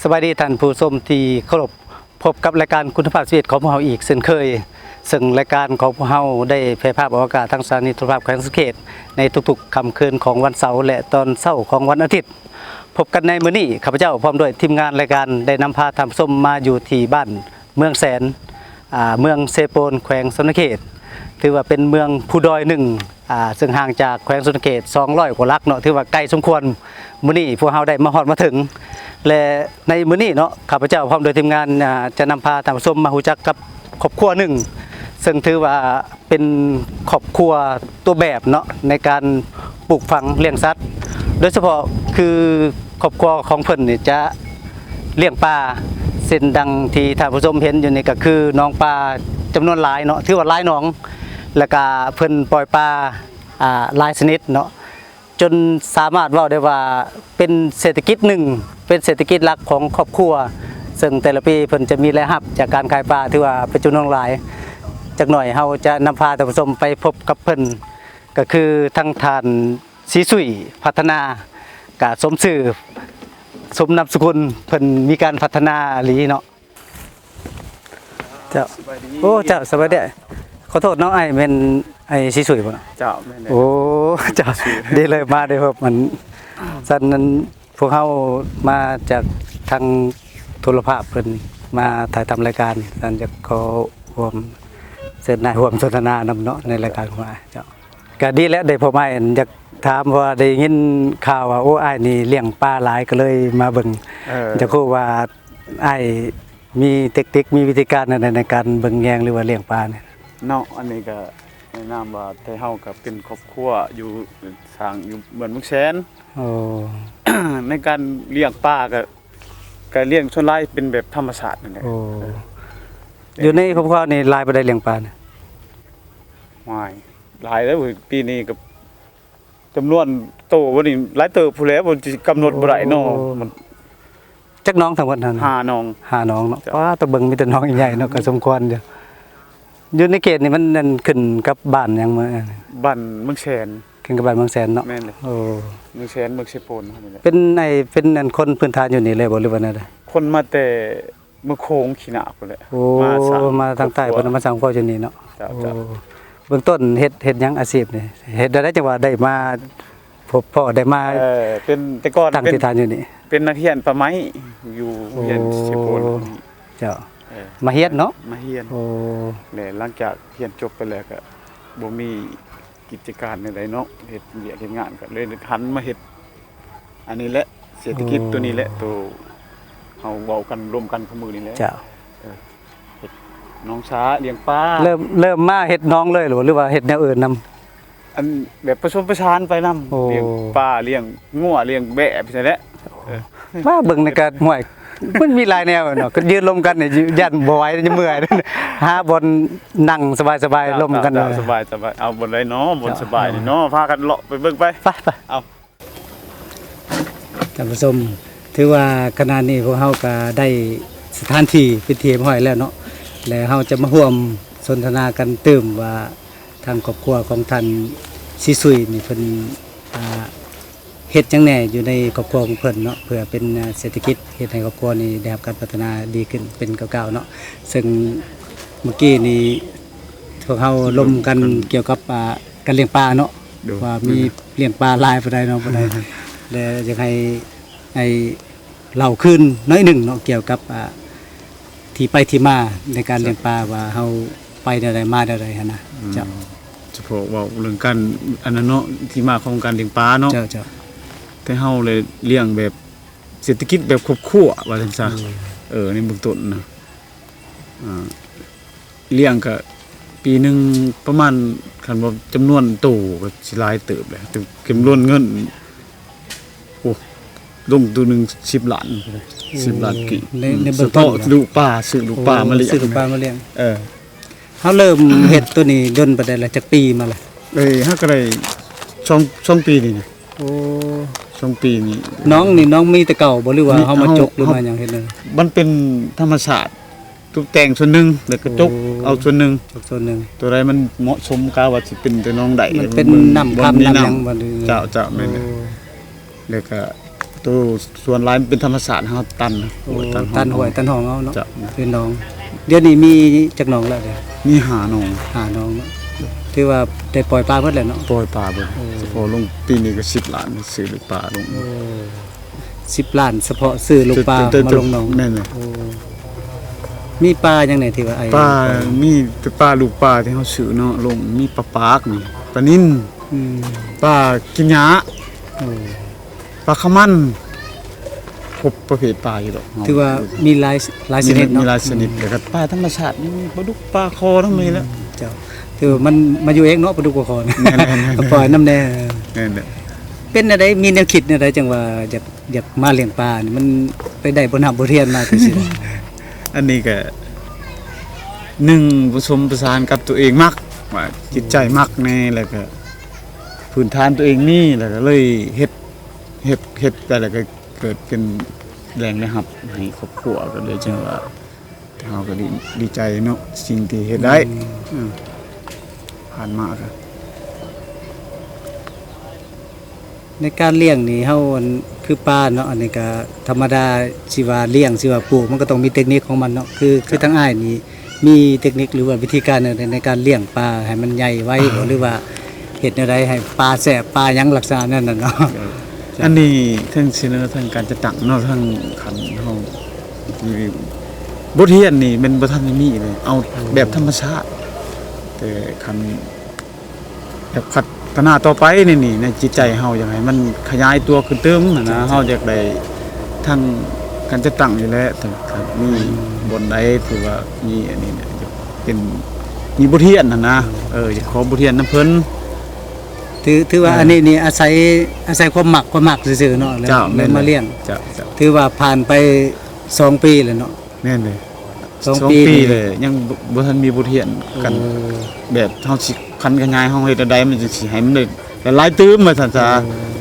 ສະບາຍດີທ່ານຜູ້ຊົມທີ່ເຄົາລົບ, ພົບກັບລາຍການຄຸນນະພາບຊີວິດຂອງພວກເຮົາອີກເຊັ່ນເຄີຍ, ເຊິ່ງລາຍການຂອງພວກເຮົາໄດ້ແຜ່ພາບອອກອາກາດທາງສະຖານີໂທລະພາບແຂວງສະຫວັນນະເຂດ ໃນທຸກໆຄ່ຳຄືນຂອງວັນເສົາ ແລະ ຕອນເຊົ້າຂອງວັນອາທິດ. ພົບກັນໃນມື້ນີ້, ຂ້າພະເຈົ້າພ້ອມດ້ວຍທີມງານລາຍການໄດ້ນຳພາທ່ານຜູ້ຊົມມາຢູ່ທີ່ບ້ານເມືອງແສນ, ອ່າ ເມືອງເຊໂປນ ແຂວງສະຫວັນນະເຂດ, ຖືວ່າເປັນເມືອງພູດອຍໜຶ່ງ ອ່າ ເຊິ່ງຫ່າງຈາກແຂວງສະຫວັນນະເຂດສອງຮ້ອຍກວ່າຫຼັກເນາະ, ຖືວ່າໄກສົມຄວນ. ມື້ນີ້ພວກເຮົາໄດ້ມາຮອດມາເຖິງ ແລະ ໃນມື້ນີ້ເນາະ, ຂ້າພະເຈົ້າພ້ອມໂດຍທີມງານ ອ່າ ຈະນຳພາທ່ານຜູ້ຊົມມາຮູ້ຈັກກັບຄອບຄົວໜຶ່ງ ເຊິ່ງຖືວ່າເປັນຄອບຄົວຕົວແບບເນາະ ໃນການປູກຝັງລ້ຽງສັດ, ໂດຍສະເພາະຄືຄອບຄົວຂອງເພິ່ນນີ້ຈະລ້ຽງປາ ເຊັ່ນດັ່ງທີ່ທ່ານຜູ້ຊົມເຫັນຢູ່ນີ້ ກໍຄືໜອງປາຈຳນວນຫຼາຍເນາະ, ຖືວ່າຫຼາຍໜອງ, ແລ້ວກະເພິ່ນປ່ອຍປາ ອ່າ ຫຼາຍຊະນິດເນາະ, ຈົນສາມາດເວົ້າໄດ້ວ່າເປັນເສດຖະກິດໜຶ່ງ, ເປັນເສດຖະກິດຫຼັກຂອງຄອບຄົວ, ເຊິ່ງແຕ່ລະປີເພິ່ນຈະມີລາຍຮັບຈາກການຂາຍປາ ຖືວ່າເປັນຈຳນວນຫຼາຍ. ຈັກໜ້ອຍເຮົາຈະນຳພາທ່ານຜູ້ຊົມໄປພົບກັບເພິ່ນ, ກໍຄືທາງທ່ານສີສຸຍພັດທະນາ, ກະສົມຊື່ສົມນາມສະກຸນ, ເພິ່ນມີການພັດທະນາອີ່ຫຼີເນາະ. ເຈົ້າ. ສະບາຍດີ. ໂອ້ ເຈົ້າ ສະບາຍດີ. ຂໍໂທດເນາະ ອ້າຍແມ່ນອ້າຍສີສຸຍບໍ່ເນາະ? ເຈົ້າ ແມ່ນແຫຼະ. ໂອ້ ເຈົ້າ ດີເລີຍ ມາໄດ້ພົບ ອັນ ຊັ້ນນັ້ນ ພວກເຮົາມາຈາກທາງໂທລະພາບເພິ່ນ ມາຖ່າຍທຳລາຍການ, ຊັ້ນຢາກຂໍຮ່ວມເຊີນນາຍຮ່ວມສົນທະນານຳເນາະ ໃນລາຍການຂອງອ້າຍ. ເຈົ້າ. ກະດີແລ້ວ ໄດ້ພົບອ້າຍ. ອັນ ຢາກຖາມ ເພາະວ່າໄດ້ຍິນຂ່າວວ່າ ໂອ້ ອ້າຍນີ້ລ້ຽງປາຫຼາຍ ກໍເລີຍມາເບິ່ງ. ເອີ ຢາກຮູ້ວ່າອ້າຍມີເຕັກນິກ ມີວິທີການແນວໃດໃນການເບິ່ງແຍງ ຫຼືວ່າລ້ຽງປານີ້? ເນາະ ອັນນີ້ກໍແນະນຳວ່າ ແຕ່ເຮົາກໍເປັນຄອບຄົວຢູ່ ສ້າງຢູ່ເມືອງເມືອງແສນ. ໂອ້ ໃນການລ້ຽງປາກໍ ກໍລ້ຽງສ່ວນຫຼາຍເປັນແບບທຳມະຊາດນັ້ນແຫຼະ. ໂອ້ ເອີ ຢູ່ໃນຄອບຄົວນີ້ຫຼາຍປານໃດລ້ຽງປານີ້? ຫວາຍ ຫຼາຍແລ້ວ ປີນີ້ກໍຈຳນວນໂຕບໍ່ນີ້ຫຼາຍເຕີບພຸ້ນແຫຼະ ບໍ່ຊິກຳນົດບໍ່ໄດ້ເນາະ. ໂອ້ ມັນ ຈັກໜອງທັງໝົດຫັ້ນ? ຫ້າໜອງ. ຫ້າໜອງເນາະ. ເຈົ້າ. ປ້າ ຕາເບິ່ງມີແຕ່ໜອງໃຫຍ່ເນາະ ກໍສົມຄວນຢູ່. ຢູ່ໃນເຂດນີ້ມັນ ອັນ ຂຶ້ນກັບບ້ານຫຍັງ? ບ້ານເມືອງແສນ. ຂຶ້ນກັບບ້ານເມືອງແສນເນາະ. ແມ່ນເລີຍ. ໂອ້ ເມືອງແສນ ເມືອງເຊໂປນເຮົານີ້ແຫຼະ. ເປັນໄອ້ ເປັນ ອັນ ຄົນພື້ນຖານຢູ່ນີ້ເລີຍບໍ່ ຫຼືວ່າແນວໃດ? ຄົນມາແຕ່ ເມືອງໂຂງຂີ້ໜ້າພຸ້ນແຫຼະ. ໂອ້ ມາສ້າງ ມາທາງໃຕ້ ຄອບຄົວ ເພິ່ນມາສ້າງຄອບຢູ່ນີ້ເນາະ. ເຈົ້າ ໂອ້ ເຈົ້າ. ເບື້ອງຕົ້ນເຮັດ ເຮັດຫຍັງ ອາຊີບນີ້ ເຮັດແນວໃດ ຈັ່ງວ່າໄດ້ມາພົບພໍ້ ໄດ້ມາ ເອີ ເປັນ ແຕ່ກ່ອນ ຕັ້ງ ເປັນ ຖິ່ນຖານຢູ່ນີ້? ເປັນນັກຮຽນປ່າໄມ້ ຢູ່ ໂອ້ ໂຮງຮຽນເຊໂປນ. ເຈົ້າ. ເອີ ມາຮຽນເນາະ? ມາຮຽນ. ໂອ້ ແລະ ຫຼັງຈາກຮຽນຈົບໄປແລ້ວ ກໍບໍ່ມີ ກິດຈະການແນວໃດເນາະ ເຮັດວຽກເຮັດງານ ກໍເລີຍຫັນມາເຮັດອັນນີ້ແຫຼະ ເສດຖະກິດ ໂອ້ ໂຕນີ້ແຫຼະ ໂຕເຮົາເວົ້າກັນລົມກັນຄູ່ມື້ນີ້ແຫຼະ. ເຈົ້າ. ເອີ ເຮັດໜອງສາລ້ຽງປາ. ເລີ່ມ ເລີ່ມມາເຮັດໜອງເລີຍ ຫຼືວ່າ ຫຼືວ່າເຮັດແນວອື່ນນຳ? ອັນ ແບບປະສົມປະສານໄປນຳ. ໂອ້ ລ້ຽງປາ ລ້ຽງງົວ ລ້ຽງແບ້ ຈັ່ງຊີ້ແຫຼະ. ເອີ ມາເບິ່ງໃນການ ຫ້ວຍ ມັນມີຫຼາຍແນວເນາະ ກໍຢືນລົມກັນນີ້ ຢ້ານບໍ່ໄຫວ ຢ້ານເມື່ອຍ ຫາບ່ອນນັ່ງສະບາຍໆ ລົມກັນ. ເຈົ້າ ເຈົ້າ ສະບາຍໆ. ເອົາບ່ອນໃດເນາະ ບ່ອນ ເຈົ້າ ສະບາຍນີ້ເນາະ ພາກັນເລາະໄປເບິ່ງໄປ. ໄປ ໄປ. ເອົາ ທ່ານຜູ້ຊົມ ຖືວ່າຂະນະນີ້ພວກເຮົາກໍໄດ້ສະຖານທີ່ເປັນທີ່ຮຽບຮ້ອຍແລ້ວເນາະ ແລະ ເຮົາຈະມາຮ່ວມສົນທະນາກັນຕື່ມວ່າ ທາງຄອບຄົວຂອງທ່ານສີສຸຍນີ້ ເພິ່ນ ອ່າ ເຮັດຫຍັງແດ່ຢູ່ໃນຄອບຄົວຂອງເພິ່ນເນາະ ເພື່ອເປັນ ອ່າ ເສດຖະກິດ ເຮັດໃຫ້ຄອບຄົວນີ້ໄດ້ຮັບການພັດທະນາດີຂຶ້ນເປັນກ້າວໆເນາະ. ເຊິ່ງເມື່ອກີ້ນີ້ພວກເຮົາລົມກັນກ່ຽວກັບ ອ່າ ການລ້ຽງປາເນາະ ໂດຍ ວ່າມີ ແມ່ນ ລ້ຽງປາຫຼາຍປານໃດເນາະ ປານໃດ ແລະ ຢາກໃຫ້ ໃຫ້ເລົ່າຄືນໜ້ອຍໜຶ່ງເນາະ ກ່ຽວກັບ ອ່າ ທີ່ໄປທີ່ມາໃນການລ້ຽງປາ ວ່າເຮົາໄປແນວໃດມາແນວໃດຫັ້ນນະ. ອືມ ເຈົ້າ. ສະເພາະເວົ້າເລື່ອງການອັນນັ້ນເນາະ ທີ່ມາຂອງການລ້ຽງປາເນາະ. ເຈົ້າ ເຈົ້າ. ແຕ່ເຮົາແຫຼະລ້ຽງແບບເສດຖະກິດແບບຄອບຄົວວ່າຊັ້ນຊະ. ໂດຍ. ເອີ ໃນເບື້ອງຕົ້ນນະ ອ່າ ລ້ຽງກະປີໜຶ່ງປະມານ ຄັນວ່າຈຳນວນໂຕກໍຊິຫຼາຍເຕີບແຫຼະ ແຕ່ຈຳນວນເງິນ ໂອ້ ລົງໂຕໜຶ່ງສິບລ້ານ ສິບລ້ານກີບ. ໃນ ໃນເບື້ອງຕົ້ນ ສະເພາະລູກປາ ຊື້ລູກປາມາລ້ຽງ ຊື້ລູກປາມາລ້ຽງ. ເອີ ເຮົາເລີ່ມເຮັດໂຕນີ້ດົນປານໃດລະ ຈັກປີມາລະ? ເອີ ເຮົາກໍໄດ້ສອງ ສອງປີນີ້ນະ. ໂອ້ ສອງປີນີ້. ໜອງນີ້ ໜອງມີແຕ່ເກົ່າບໍ່ ຫຼືວ່າເຮົາມາຈົກ ຫຼືມາຫຍັງເຮັດ? ມັນເປັນທຳມະຊາດ ຕົບແຕ່ງສ່ວນໜຶ່ງ ແລ້ວກໍຈົກ ໂອ້ ເອົາສ່ວນໜຶ່ງ ຈົກສ່ວນໜຶ່ງ. ຕົວໃດມັນເໝາະສົມ ກະວ່າຊິເປັນແຕ່ໜອງໃດ ມັນເປັນນ້ຳຄຳນ້ຳຫຍັງບໍ່? ເຈົ້າ ເຈົ້າ ແມ່ນແຫຼະ. ໂອ້ ແລ້ວກໍ ໂຕສ່ວນຫຼາຍມັນເປັນທຳມະຊາດ ເຮົາຕັນ ໂອ້ ໂອ້ຍ ຕັນ ຕັນຫ້ວຍ ຫ້ວຍ ຕັນໜອງເອົາເນາະ ເຈົ້າ ເປັນໜອງ. ດຽວນີ້ມີຈັກໜອງແລ້ວເດ? ມີຫ້າໜອງ ຫ້າໜອງເນາະ ຖືວ່າໄດ້ປ່ອຍປາເບິດແລ້ວເນາະ? ປ່ອຍປາເບິດ ໂອ້ ສະເພາະລົງປີນີ້ກໍສິບລ້ານ ຊື້ລູກປາລົງ ໂອ້ ສິບລ້ານ ສະເພາະຊື້ລູກປາ ແຕ່ ແຕ່ ມາລົງໜອງ ແມ່ນແຫຼະ ໂອ້ ມີປາຫຍັງແດ່ທີ່ວ່າອ້າຍ ປາ ມີແຕ່ປາ ລູກປາທີ່ເຮົາຊື້ເນາະ ລົງ ມີປາປາກນີ້ ປານິນ ອືມ ປາກິນຫຍ້າ ໂອ້ ປາຂາມັນ ຄົບປະເພດປາຢູ່ດອກ ຖືວ່າມີຫຼາຍ ຫຼາຍຊະນິດເນາະ ມີຫຼາຍຊະນິດ ອືມ ແລ້ວກໍປາທຳມະຊາດ ມີປາດຸກ ປາຄໍ ທັງໝົດນີ້ແຫຼະ ອືມ ເຈົ້າ ຖືວ່າມັນມາຢູ່ເອງເນາະ ປາດຸກ ປາຄໍ ແມ່ນໆໆ ກໍປ່ອຍນຳແດ່ ແມ່ນແຫຼະ ເປັນແນວໃດ ມີແນວຄິດແນວໃດ ຈັ່ງວ່າຢາກ ຢາກມາລ້ຽງປານີ້ ມັນໄປໄດ້ບົດຮຽນມາຈັ່ງຊີ້? ອັນນີ້ກໍໜຶ່ງ ປະສົມປະສານກັບຕົວເອງມັກ ວ່າຈິດໃຈມັກແດ່ ແລ້ວກໍພື້ນຖານຕົວເອງມີ ແລ້ວກໍເລີຍເຮັດ ເຮັດ ເຮັດໄປ ແລ້ວກໍເກີດເປັນແຫຼ່ງລາຍຮັບໃຫ້ຄອບຄົວ ກໍເລີຍຈັ່ງວ່າ ເຮົາກໍດີ ດີໃຈເນາະ ສິ່ງທີ່ເຮັດໄດ້ ອືມ ອືມ ຜ່ານມາກໍ ໃນການລ້ຽງນີ້ເຮົາ ອັນ ຄືປາເນາະ ອັນນີ້ກໍທຳມະດາ ຊິວ່າລ້ຽງ ຊິວ່າປູກ ມັນກໍຕ້ອງມີເຕັກນິກຂອງມັນເນາະ ຄື ຄືທາງອ້າຍນີ້ມີເຕັກນິກ ຫຼືວ່າວິທີການແນວໃດໃນການລ້ຽງປາໃຫ້ມັນໃຫຍ່ໄວບໍ່ ຫຼືວ່າເຮັດແນວໃດໃຫ້ປາແຊບ ປາຫຍັງລັກສະນະນັ້ນນະເນາະ? ອັນນີ້ເຖິງຊິເນີ ເຖິງການຈັດຕັ້ງເນາະ ເຖິງຂັ້ນເຮົາ ບົດຮຽນນີ້ແມ່ນບໍ່ທັນໄດ້ມີເລີຍ ເອົາແບບທຳມະຊາດ ແຕ່ຄັນ ຢາກພັດທະນາຕໍ່ໄປໃນນີ້ ໃນຈິດໃຈເຮົາຢາກໃຫ້ມັນຂະຫຍາຍຕົວຂຶ້ນຕື່ມຫັ້ນນະ ເຈົ້າ ເຮົາຢາກໄດ້ທັງການຈັດຕັ້ງນີ້ແຫຼະ ຖ້າ ຖ້າມີ ອືມ ບ່ອນໃດທີ່ວ່າມີອັນນີ້ນະ ເປັນ ມີບົດຮຽນຫັ້ນນະ ເອີ ຢາກຂໍບົດຮຽນນຳເພິ່ນ ຖື ຖືວ່າ ເອີ ອັນນີ້ນີ້ອາໄສ ອາໄສຄວາມມັກ ຄວາມມັກຊື່ໆເນາະ ແລ້ວ ເຈົ້າ ແລ້ວມາລ້ຽງ ເຈົ້າ ເຈົ້າ ຖືວ່າຜ່ານໄປສອງປີແລ້ວເນາະ ແມ່ນເລີຍ ສອງ ສອງປີ ປີ ນີ້ ແລ້ວ ຍັງບໍ່ ບໍ່ທັນມີບົດຮຽນກັນ ໂອ້ ແບບເຮົາຊິ ຄັນຂະຫຍາຍເຮົາເຮັດແນວໃດ ມັນຈັ່ງຊິໃຫ້ມັນໄດ້ຫຼາຍໆຕື່ມວ່າຊັ້ນຊະ ໂອ້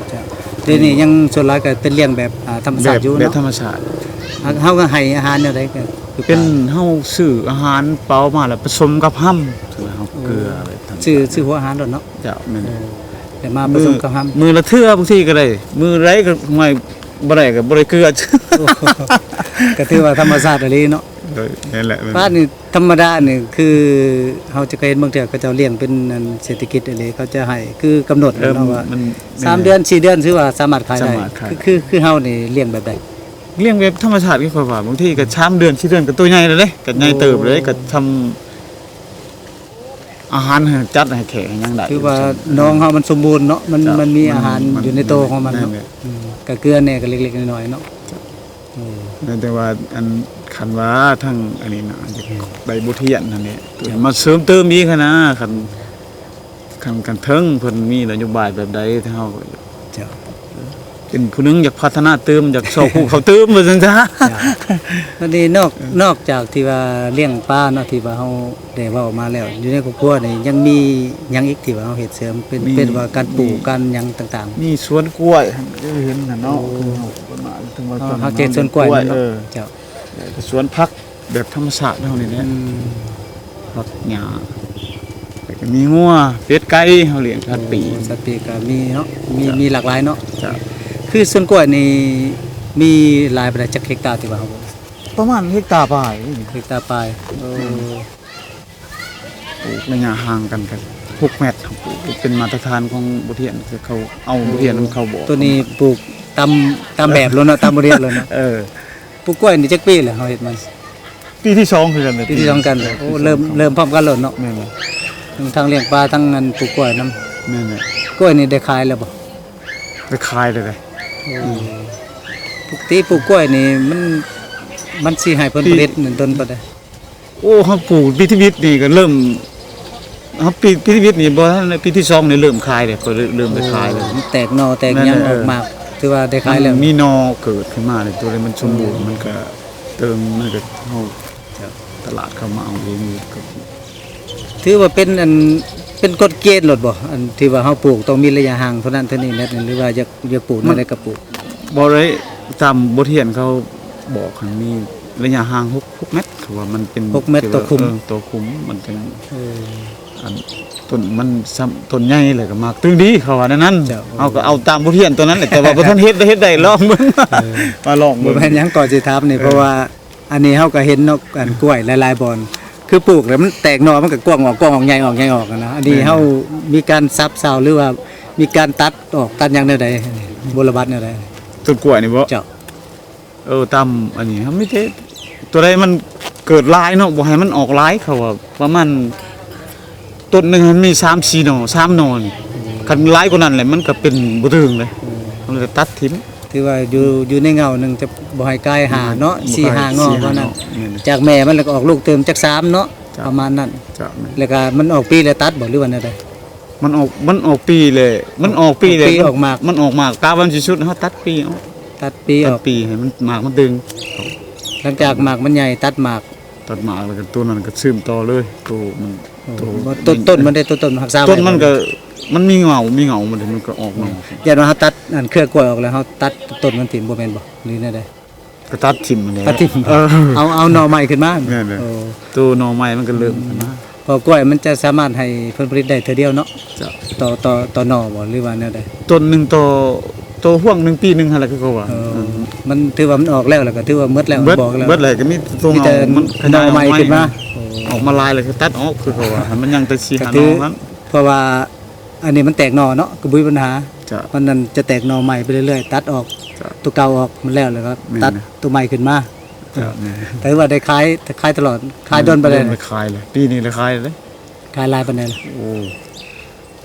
ເຈົ້າ ດຽວນີ້ຍັງສ່ວນຫຼາຍກໍເປັນລ້ຽງແບບ ອ່າ ທຳມະຊາດຢູ່ເນາະ ແບບທຳມະຊາດ ເຮົາກໍໃຫ້ອາຫານແນວໃດກໍ ເປັນ ເຮົາຊື້ອາຫານເປົາມາແລ້ວປະສົມກັບຮຳ ເຮົາເກືອ ໂອ້ ໄວ້ທຳມະຊາດ ຊື້ ຊື້ຫົວອາຫານໂລດເນາະ ເຈົ້າ ແມ່ນ ໂອ້ ແລ້ວມາປະສົມກັບຮຳ ມື້ລະເທື່ອ ບາງທີກໍໄດ້ ມື້ໃດກໍ ຫ້ວຍ ບໍ່ໄດ້ກໍບໍ່ໄດ້ເກືອ ໂອ້ ກໍຖືວ່າທຳມະຊາດອີ່ຫຼີເນາະ ໂດຍ ແມ່ນແຫຼະ ແມ່ນ ປານີ້ທຳມະດານີ້ ຄືເຮົາຈະເຄີຍເຫັນບາງເທື່ອເຂົາເຈົ້າລ້ຽງເປັນອັນເສດຖະກິດອີ່ຫຼີ ເຂົາຈະໃຫ້ຄືກຳນົດ ເອີ ເນາະວ່າ ມັນ ສາມເດືອນ ສີ່ເດືອນ ຖືວ່າສາມາດຂາຍໄດ້ ສາມາດຂາຍ ຄື ຄື ຄືເຮົານີ້ລ້ຽງແບບໃດ? ລ້ຽງແບບທຳມະຊາດ ຄືຂ້ອຍວ່າ ບາງທີກໍສາມເດືອນ ສີ່ເດືອນ ກໍໂຕໃຫຍ່ແລ້ວເດ້ ກໍໃຫຍ່ເຕີບເລີຍ ໂອ້ ກໍທຳ ອາຫານໃຫ້ຈັດໃຫ້ແຂກໃຫ້ຫຍັງໄດ້ ຄືວ່າໜອງເຮົາມັນສົມບູນເນາະ ມັນ ເຈົ້າ ມັນມີອາຫານ ມັນ ຢູ່ໃນໂຕຂອງມັນເນາະ ແມ່ນແຫຼະ ອືມ ກະເກືອແດ່ກໍເລັກໆນ້ອຍໆເນາະ ເຈົ້າ ເອີ ແຕ່ວ່າອັນ ຄັນວ່າທາງອັນນີ້ນະ ຢາກ ອືມ ໄດ້ບົດຮຽນຫັ້ນແຫຼະ ເຈົ້າ ມາເສີມເຕີມອີກຫັ້ນນະ ຄັນ ຄັນ ຄັນເຖິງເພິ່ນມີນະໂຍບາຍແບບໃດ ເຮົາກໍ ເຈົ້າ ເປັນຜູ້ໜຶ່ງຢາກພັດທະນາຕື່ມ ຢາກຊອກຮູ້ເຂົ້າຕື່ມ ວ່າຊັ້ນຊະ ເຈົ້າ ບັດນີ້ນອກ ເອີ ນອກຈາກທີ່ວ່າລ້ຽງປາເນາະ ທີ່ວ່າເຮົາໄດ້ເວົ້າມາແລ້ວ ຢູ່ໃນຄອບຄົວນີ້ຍັງມີຫຍັງອີກທີ່ວ່າເຮົາເຮັດເສີມ ເປັນ ມີ ເປັນວ່າການປູກ ມີ ການຫຍັງຕ່າງໆ? ມີສວນກ້ວຍ ເຫັນຫັ້ນເນາະ ໂອ້ ຄືເຮົາ ເຮົາ ເຮົາເຮັດສວນກ້ວຍເນາະ ເອີ ເຈົ້າ ແລ້ວກໍສວນຜັກ ແບບທຳມະຊາດເຮົານີ້ແຫຼະ ອືມ ຜັກຫຍ້າ ແລ້ວກໍມີງົວ ເປັດ ໄກ່ ເຮົາລ້ຽງສັດປີກ ໂອ້ ສັດປີກກໍມີເນາະ ມີ ເຈົ້າ ມີຫຼາກຫຼາຍເນາະ ເຈົ້າ ຄືສວນກ້ວຍນີ້ມີຫຼາຍປານໃດ ຈັກເຮັກຕາທີ່ວ່າເຮົາ ປະມານເຮັກຕາປາຍ ເຮັກຕາປາຍ ເອີ ອືມ ປູກໄລຍະຫ່າງກັນກໍຫົກແມັດ ເຮົາປູກເປັນມາດຕະຖານຂອງບົດຮຽນ ຄືເຂົາເອົາ ໂອ້ ບົດຮຽນນຳເຂົາບອກ ໂຕນີ້ປູກຕາມ ຕາມແບບໂລດເນາະ ຕາມບົດຮຽນໂລດເນາະ ເອີ ປູກກ້ວຍນີ້ຈັກປີແລ້ວເຮົາເຮັດມາ? ປີທີສອງຄືກັນເລີຍ ປີທີສອງກັນ ເອີ ໂອ້ ເລີ່ມ ປີທີສອງ ເລີ່ມພ້ອມກັນໂລດເນາະ ແມ່ນ ທັງລ້ຽງປາ ທັງອັນປູກກ້ວຍນຳ ແມ່ນແຫຼະ ກ້ວຍນີ້ໄດ້ຂາຍແລ້ວບໍ່? ໄດ້ຂາຍແລ້ວເດ້ ໂອ້ ອືມ ປົກກະຕິປູກກ້ວຍນີ້ມັນ ມັນຊິໃຫ້ຜົນຜະລິດນັ້ນດົນປານໃດ? ໂອ້ ເຮົາປູກປີທຳອິດນີ້ກໍເລີ່ມ ເຮົາປີ ປີທຳອິດນີ້ບໍ່ທັນ ປີທີສອງນີ້ເລີ່ມຂາຍເດ້ ກໍເລີ່ມໄດ້ຂາຍແລ້ວ ໂອ້ ມັນແຕກໜໍ່ແຕກຫຍັງ ແມ່ນ ອອກໝາກ ເອີ ຖືວ່າໄດ້ຂາຍແລ້ວ ມັນມີໜໍ່ເກີດຂຶ້ນມາເລີຍ ໂຕໃດມັນສົມບູນ ເອີ ມັນກໍເຕີມ ມັນກໍເຮົາ ເຈົ້າ ຕະຫຼາດເຂົາມາເອົາເອງຢູ່ ກໍ ຖືວ່າເປັນອັນ ເປັນກົດເກນໂລດບໍ່? ອັນທີ່ວ່າເຮົາປູກຕ້ອງມີໄລຍະຫ່າງເທົ່ານັ້ນເທົ່ານີ້ແມັດ ຫຼືວ່າຢາກ ຢາກປູກແນວໃດກໍປູກ ບໍ່ໄດ້ ຕາມບົດຮຽນເຂົາບອກຫັ້ນ ມີໄລຍະຫ່າງຫົກ ຫົກແມັດ ຄືວ່າມັນເປັນ ຫົກແມັດຕໍ່ຄຸ້ມ ເອີ ຕໍ່ຄຸ້ມ ມັນຈັ່ງ ເອີ ອັນ ໂຕ ຕົ້ນມັນຊຳ ຕົ້ນໃຫຍ່ແລ້ວກໍໝາກຕຶງດີ ເຂົາວ່າແນວນັ້ນ. ເຈົ້າ ເຮົາກໍເອົາຕາມບົດຮຽນຕົວນັ້ນແຫຼະ ແຕ່ວ່າບໍ່ທັນເຮັດ ເຮັດໄດ້ລອງເບິ່ງ ເອີ ມາລອງເບິ່ງ. ບໍ່ແມ່ນຫຍັງ ກໍຊິຖາມນີ້ ເອີ ເພາະວ່າອັນນີ້ເຮົາກໍເຫັນເນາະ ອັນກ້ວຍຫຼາຍໆບ່ອນ ຄືປູກແລ້ວມັນແຕກໜໍ່ ມັນກໍກວ້າງອອກ ກວ້າງອອກ ໃຫຍ່ອອກ ໃຫຍ່ອອກນະ. ອັນນີ້ ແມ່ນ ເຮົາມີການສັບເຊົາ ຫຼືວ່າມີການຕັດອອກ ຕັດຫຍັງແນວໃດ ບົວລະບັດແນວໃດ? ຕົ້ນກ້ວຍນີ້ບໍ? ເຈົ້າ. ເອີ ຕາມອັນນີ້ ເຮົາມີແຕ່ຕົວໃດມັນເກີດຫຼາຍເນາະ ບໍ່ໃຫ້ມັນອອກຫຼາຍ ເຂົາວ່າປະມານ ຕົ້ນໜຶ່ງຫັ້ນມີສາມສີ່ໜໍ່ ສາມໜໍ່ນີ້ ຄັນຫຼາຍກວ່ານັ້ນແຫຼະ ມັນກໍເປັນບໍ່ເຖິງເດ້ ເຮົາເລີຍຕັດຖິ້ມ. ຖືວ່າຢູ່ ຢູ່ໃນເຫງົ້າໜຶ່ງຈະບໍ່ໃຫ້ກາຍຫ້າເນາະ ສີ່ຫ້າງໍ່ເທົ່ານັ້ນ ແມ່ນ ຈາກແມ່ມັນ ແລ້ວກໍອອກລູກຕື່ມຈັກສາມເນາະ ເຈົ້າ ປະມານນັ້ນ. ເຈົ້າ ແມ່ນ ແລ້ວກໍມັນອອກປີລະຕັດບໍ ຫຼືວ່າແນວໃດ? ມັນອອກ ມັນອອກປີແຫຼະ ມັນອອກປີແຫຼະ ອອກປີອອກໝາກ ມັນອອກໝາກ ກະວັນຊິສຸດເຮົາຕັດປີອອກ ຕັດປີອອກ ຕັດປີໃຫ້ມັນ ໝາກມັນຕຶງ. ຫຼັງຈາກໝາກມັນໃຫຍ່ ຕັດໝາກ ຕັດໝາກແລ້ວກໍໂຕນັ້ນກໍຊຶມຕໍ່ເລີຍ ໂຕມັນ ໂອ້ ໂຕ ຕົ້ນ ຕົ້ນມັນເດ້ ຕົ້ນ ຕົ້ນມັນຮັກສາໄວ້ ຕົ້ນມັນກໍ ມັນມີເຫງົ້າ ມີເຫງົ້າມັນເດ້ ມັນກໍອອກໜໍ່. ອືມ ຢ້ານວ່າເຮົາຕັດອັນເຄືອກ້ວຍອອກແລ້ວ ເຮົາຕັດຕົ້ນມັນຖິ້ມບໍ່ແມ່ນບໍ ຫຼືແນວໃດ? ກໍຕັດຖິ້ມຫັ້ນແຫຼະ ຕັດຖິ້ມ ເອີ ເອົາ ເອົາໜໍ່ໃໝ່ຂຶ້ນມາ. ແມ່ນເລີຍ ໂອ້ ໂຕໜໍ່ໃໝ່ມັນກໍເລີ່ມຂຶ້ນມາ ເພາະກ້ວຍມັນຈະສາມາດໃຫ້ຜົນຜະລິດໄດ້ເທື່ອດຽວເນາະ. ເຈົ້າ ຕໍ່ ຕໍ່ ຕໍ່ໜໍ່ບໍ ຫຼືວ່າແນວໃດ? ຕົ້ນໜຶ່ງຕໍ່ ຕໍ່ຫ່ວງໜຶ່ງ ປີໜຶ່ງຫັ້ນແຫຼະ ຄືເຂົາວ່າ. ເອີ ອືມ ມັນຖືວ່າມັນອອກແລ້ວ ແລ້ວກໍຖືວ່າໝົດແລ້ວ ເບິດ ບໍ່ອອກແລ້ວ ເບິດແລ້ວ ກໍມີຕົວເຫງົ້າ ມີແຕ່ ມັນຂະຫຍາຍໜໍ່ໃໝ່ຂຶ້ນມາ. ໂອ້ ອອກມາຫຼາຍແລ້ວກໍຕັດອອກ ຄືເຂົາວ່າ ໃຫ້ມັນຍັງແຕ່ສີ່ຫ້າໜໍ່ຫັ້ນ. ເພາະວ່າອັນນີ້ມັນແຕກໜໍ່ເນາະ ກໍບໍ່ມີບັນຫາ. ເຈົ້າ ມັນນັ້ນຈະແຕກໜໍ່ໃໝ່ໄປເລື້ອຍໆ ຕັດອອກ ເຈົ້າ ຕົວເກົ່າອອກ ມັນແລ້ວ ແລ້ວກໍ ແມ່ນ ຕັດ ນະ ຕົວໃໝ່ຂຶ້ນມາ. ເຈົ້າ ແມ່ນ ແຕ່ວ່າໄດ້ຂາຍ ຂາຍຕະຫຼອດ ຂາຍດົນປານໃດ? ແມ່ນ ແມ່ນ ຂາຍແລ້ວ ປີນີ້ໄດ້ຂາຍແລ້ວເດ້. ຂາຍຫຼາຍປານໃດລະ? ໂອ້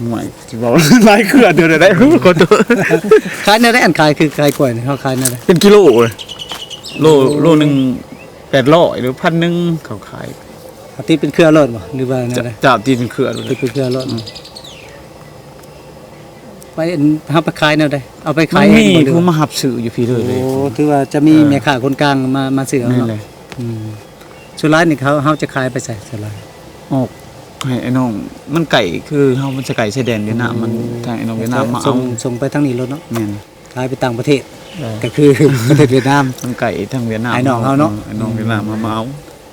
ຫ່ວຍ ຊິເວົ້າຫຼາຍເຄືອດຢູ່ໃດ ຂໍໂທດ. ຂາຍແນວໃດ ອັນຂາຍ ຄືຂາຍກ້ວຍນີ້ ເຮົາຂາຍແນວໃດ? ເປັນກິໂລເລີຍ ໂລ ໂອ້ ໂລໜຶ່ງແປດຮ້ອຍ ຫຼື ພັນໜຶ່ງ ເຂົາຂາຍ. ເອົາຕີເປັນເຄືອໂລດບໍ ຫຼືວ່າແນວໃດ? ເຈົ້າ ເຈົ້າ ຕີເປັນເຄືອໂລດ ຕີເປັນເຄືອໂລດ. ອືມ ໄປ ເຮົາໄປຂາຍແນວໃດ? ເອົາໄປຂາຍ ມັນມີຜູ້ມາຮັບຊື້ຢູ່ພີ້ເລີຍ. ໂອ້ ຖືວ່າຈະມີ ເອີ ແມ່ຄ້າຄົນກາງມາ ມາຊື້ເອົາເນາະ. ແມ່ນແຫຼະ. ອືມ ສ່ວນຫຼາຍນີ້ເຮົາ ເຮົາຈະຂາຍໄປໃສສ່ວນຫຼາຍ? ອອກໃຫ້ອ້າຍນ້ອງ ມັນໃກ້ ຄືເຮົາ ມັນຈະໃກ້ຊາຍແດນຫວຽດນາມ ມັນ ໂອ້ ທາງອ້າຍນ້ອງຫວຽດນາມມາເອົາ ສົ່ງ ສົ່ງໄປທາງນີ້ໂລດເນາະ. ແມ່ນ ຂາຍໄປຕ່າງປະເທດ ເອີ ກໍຄືປະເທດຫວຽດນາມ ມັນໃກ້ທາງຫວຽດນາມ ອ້າຍນ້ອງເຮົາເນາະ. ເອີ ອ້າຍນ້ອງຫວຽດນາມເຮົາມາເອົາ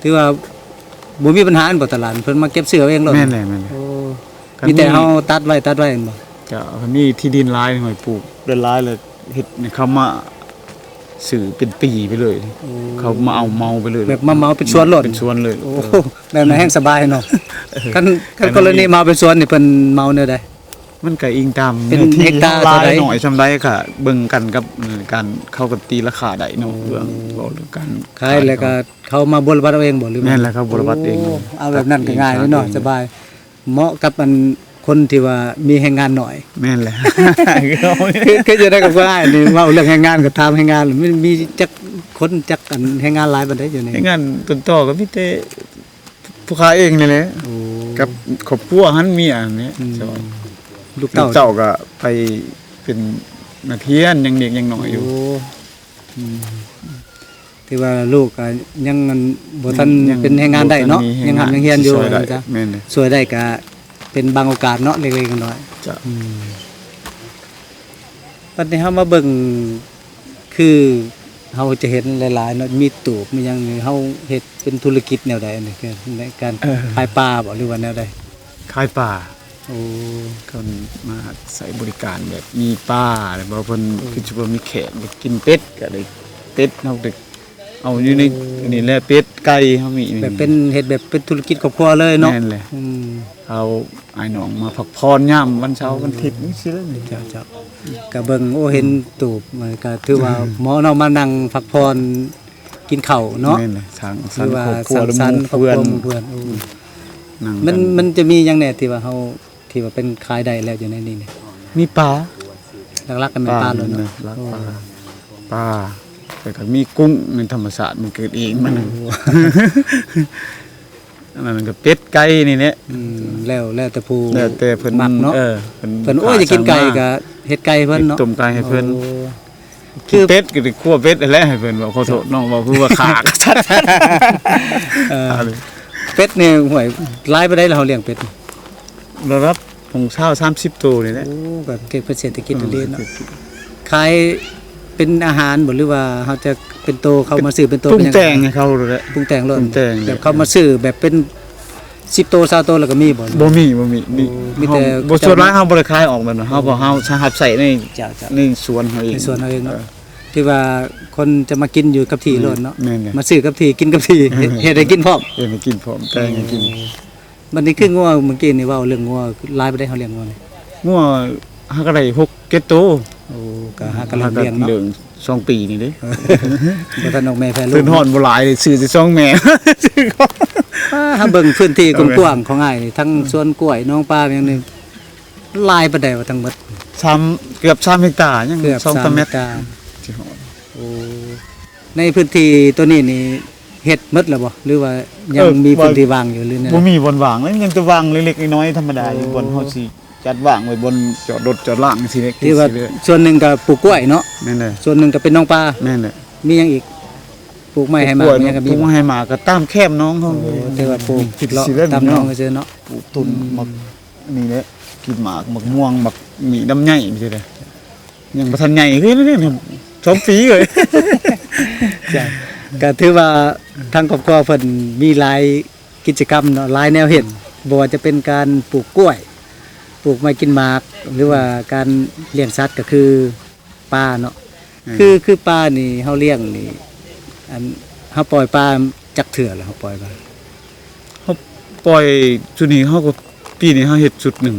ຖືວ່າບໍ່ມີບັນຫາ ແມ່ນບໍ່ຕະຫຼາດ ເພິ່ນມາເກັບຊື້ເອົາເອງໂລດ. ແມ່ນແຫຼະ ແມ່ນແຫຼະ. ໂອ້ ມີແຕ່ເຮົາຕັດໄວ້ ຕັດໄວ້ແມ່ນບໍ່? ເຈົ້າ ຄັນມີທີ່ດິນຫຼາຍ ຫ້ອຍປູກໄດ້ຫຼາຍ ແລ້ວເຮັດໃຫ້ເຂົາມາຊື້ເປັນປີໄປເລີຍ. ໂອ້ ເຂົາມາເອົາເໝົາໄປເລີຍ ແບບມາເໝົາເປັນສວນໂລດ ເປັນສວນເລີຍ. ໂອ້ ແບບນັ້ນແຮງສະບາຍເນາະ. ເອີ ຄັນ ຄັນກໍລະນີເໝົາເປັນສວນນີ້ ເພິ່ນເໝົາແນວໃດ? ມັນກໍອີງຕາມເນື້ອທີ່ເຮົາຫຼາຍໜ້ອຍຊ່ຳໃດ ກໍເບິ່ງກັນກັບ ເອີ ການ ເຂົາກໍຕີລາຄາໄດ້ເນາະ. ໂອ້ ເລື່ອງ ເວົ້າເລື່ອງການຂາຍ ຂາຍແລ້ວກໍເຂົາມາບົວລະບັດເອົາເອງບໍ ຫຼືວ່າ? ແມ່ນແຫຼະ ເຂົາບົວລະບັດເອງ. ໂອ້ ເອົາແບບນັ້ນກໍງ່າຍເລີຍເນາະ ສະບາຍ ເໝາະກັບອັນຄົນທີ່ວ່າມີແຮງງານໜ້ອຍ. ແມ່ນແຫຼະ ຄື ຄືຢູ່ໃນກັບອ້າຍນີ້ ເວົ້າເລື່ອງແຮງງານ ກໍຖາມແຮງງານ ມີ ມີຈັກຄົນ ຈັກອັນແຮງງານຫຼາຍປານໃດຢູ່ນີ້? ແຮງງານຕົ້ນຕໍກໍມີແຕ່ ຜູ້ຂ້າເອງນີ້ແຫຼະ. ໂອ້ ກັບຄອບຄົວຫັ້ນ ເມຍຫັ້ນແຫຼະ. ອືມ ລູກເຕົ້າ ລູກເຕົ້າກໍໄປເປັນນັກຮຽນ ຍັງເດັກຍັງນ້ອຍຢູ່. ໂອ້ ອືມ ຖືວ່າລູກກໍຍັງ ອັນ ບໍ່ທັນ ຍັງ ເປັນແຮງງານໄດ້ເນາະ ຍັງຮ່ຳຍັງຮຽນຢູ່. ແມ່ນເລີຍ ຊ່ວຍໄດ້ກໍເປັນບາງໂອກາດເນາະ ເລັກໆນ້ອຍໆ. ເຈົ້າ ອືມ ບັດນີ້ເຮົາມາເບິ່ງ ຄືເຮົາຈະເຫັນຫຼາຍໆເນາະ ມີຕູບ ມີຫຍັງນີ້ ເຮົາເຮັດເປັນທຸລະກິດແນວໃດ? ອັນນີ້ຄືໃນການ ເອີ ຂາຍປາບໍ ຫຼືວ່າແນວໃດ? ຂາຍປາ. ໂອ້ ເພິ່ນມາໃຊ້ບໍລິການແບບມີປາແລ້ວບໍ່ ເພິ່ນ ໂອ້ ຄືຊິບໍ່ມີແຂກ ຢາກກິນເປັດ ກໍໄດ້ເປັດ ເຮົາໄດ້ເອົາຢູ່ໃນ ໂອ້ ນີ້ແຫຼະ ເປັດ ໄກ່ ເຮົາມີ ແບບເປັນ ເຮັດແບບເປັນທຸລະກິດຄອບຄົວເລີຍເນາະ. ແມ່ນແຫຼະ. ອືມ ເອົາອ້າຍນ້ອງມາພັກຜ່ອນຍາມວັນເສົາ ອືມ ວັນທິດ ຈັ່ງຊີ້ແຫຼະ. ເຈົ້າ ເຈົ້າ ກໍເບິ່ງ ໂອ້ ເຫັນຕູບ ມັນກໍຖືວ່າເໝາະເນາະ ມານັ່ງພັກຜ່ອນກິນເຂົ້າເນາະ. ແມ່ນແຫຼະ ສັງສັນຄອບຄົວ ສັງສັນຄອບຄົວ ໝູ່ເພື່ອນ. ໂອ້ ອືມ ມັນ ມັນຈະມີຫຍັງແດ່ທີ່ວ່າເຮົາ ທີ່ວ່າເປັນຂາຍໄດ້ແລ້ວຢູ່ໃນນີ້ນີ້? ມີປາ ຫຼັກໆກໍແມ່ນປາໂລດເນາະ. ຫຼັກໆ ໂອ້ ປາ ປາ ແລ້ວກໍມີກຸ້ງໃນທຳມະຊາດ ມັນເກີດເອງມັນ. ໂອ້ ອັນນັ້ນກໍເປັດໄກ່ນີ້ແຫຼະ. ອືມ ແລ້ວ ແລ້ວແຕ່ຜູ້ ແລ້ວແຕ່ເພິ່ນມັກເນາະ. ເອີ ເພິ່ນ ເພິ່ນ ໂອ້ຍ ຢາກກິນໄກ່ກໍເຮັດໄກ່ເພິ່ນເນາະ ຕົ້ມໄກ່ໃຫ້ເພິ່ນ. ໂອ້ ກິນເປັດກໍໄດ້ຂົ້ວເປັດຫັ້ນແຫຼະ ໃຫ້ເພິ່ນເວົ້າ ຂໍໂທດ ນ້ອງເວົ້າຄືວ່າຂ້າ. ເອີ ເປັດນີ້ ຫ້ວຍ ຫຼາຍປານໃດລະ ເຮົາລ້ຽງເປັດ? ລະດັບຂອງຊາວ ສາມສິບໂຕນີ້ແຫຼະ. ໂອ້ ກໍເກັບເປັນເສດຖະກິດດີເນາະ. ເອີ ຂາຍເປັນອາຫານບໍ ຫຼືວ່າເຮົາຈະເປັນໂຕ ເຂົາມາຊື້ເປັນໂຕ ປຸງແຕ່ງໃຫ້ເຂົາໂລດແຫຼະ. ປຸງແຕ່ງໂລດ ປຸງແຕ່ງ ແບບເຂົາມາຊື້ແບບເປັນ ສິບໂຕ ຊາວໂຕ ແລ້ວກໍມີບໍ່? ບໍ່ມີ ບໍ່ມີ ມີ ໂອ້ ມີແຕ່ ເຮົາ ເຂົາເຈົ້າ ສ່ວນຫຼາຍເຮົາບໍ່ໄດ້ຂາຍອອກແມ່ນບໍ່? ເຮົາ ເອີ ເຮົາ ເຮົາຮັບໃຊ້ໃນ ເຈົ້າ ເຈົ້າ ໃນສວນເຮົາເອງ ໃນສວນເຮົາເອງເນາະ ເອີ ທີ່ວ່າຄົນຈະມາກິນຢູ່ກັບທີ່ ອືມ ໂລດເນາະ ແມ່ນແຫຼະ ມາຊື້ກັບທີ່ ກິນກັບທີ່ ເຮັດ ເຮັດໃຫ້ກິນພ້ອມ ເຮັດໃຫ້ກິນພ້ອມ ແຕ່ງໃຫ້ກິນ ໂອ້ ບັດນີ້ຄືງົວ ເມື່ອກີ້ນີ້ເວົ້າເລື່ອງງົວ ຫຼາຍປານໃດເຮົາລ້ຽງງົວນີ້? ງົວຫາກະໄດ້ຫົກເຈັດໂຕ ໂອ້ ກໍຫາກະເລີ່ມລ້ຽງເນາະ ຫາກະເລີ່ມສອງປີນີ້ເດ້ ບໍ່ທັນອອກແມ່ແຜ່ລູກ ທຶນຮອດບໍ່ຫຼາຍ ຊື້ແຕ່ສອງແມ່ ອ່າ ຖ້າເບິ່ງພື້ນທີ່ ເອີ ກວ້າງໆຂອງອ້າຍນີ້ ທັງ ອືມ ສວນກ້ວຍ ໜອງປາຫຍັງນີ້ ຫຼາຍປານໃດວ່າທັງໝົດ? ສາມ ເກືອບສາມເຮັກຕາ ຍັງ ເກືອບສອງ ສາມເຮັກຕາ ຊິຮອດ ໂອ້ ໃນພື້ນທີ່ໂຕນີ້ນີ້ ເຮັດໝົດແລ້ວບໍ່ ຫຼືວ່າຍັງ ເອີ ມີພື້ນທີ່ວ່າງຢູ່ ຫຼືແນວໃດ? ບໍ່ມີບ່ອນວ່າງເລີຍ ຍັງແຕ່ວ່າງເລັກໆນ້ອຍໆທຳມະດາຢູ່ ໂອ້ ບ່ອນເຮົາຊິຈັດວາງໄວ້ ບ່ອນຈອດລົດຈອດລາຈັ່ງຊີ້ແຫຼະ ທີ່ວ່າສ່ວນໜຶ່ງກໍປູກກ້ວຍເນາະ ແມ່ນແຫຼະ ສ່ວນໜຶ່ງກໍເປັນໜອງປາ ແມ່ນແຫຼະ ມີຫຍັງອີກ? ປູກໄມ້ໄຮ່ໝາກ ປູກກ້ວຍ ມີຫຍັງກໍມີ ປູກໄມ້ໄຮ່ໝາກກໍຕາມແຄມໜອງເຮົາ ໂອ້ ແຕ່ວ່າປູກເລາະ ຕາມໜອງ ຕາມໜອງ ຊື່ເນາະ ປູກຕົ້ນ ອືມ ໝາກ ນີ້ແຫຼະ ກິນໝາກ ໝາກມ່ວງ ໝາກມີ້ ລຳໄຍ ຈັ່ງຊີ້ແຫຼະ ຍັງບໍ່ທັນໃຫຍ່ຄືນີ້ ສອງປີເລີຍ ກໍຖືວ່າທາງຄອບຄົວເພິ່ນມີຫຼາຍກິດຈະກຳເນາະ ຫຼາຍແນວເຮັດ ອືມ ບໍ່ວ່າຈະເປັນການປູກກ້ວຍ ປູກໄມ້ກິນໝາກ ຫຼືວ່າການລ້ຽງສັດ ກໍຄືປາເນາະ ອືມ ຄື ຄືປານີ້ເຮົາລ້ຽງນີ້ ອັນ ເຮົາປ່ອຍປາຈັກເທື່ອແລ້ວ ເຮົາປ່ອຍປາ? ເຮົາປ່ອຍຊຸດນີ້ ເຮົາກໍ ປີນີ້ເຮົາເຮັດຊຸດໜຶ່ງ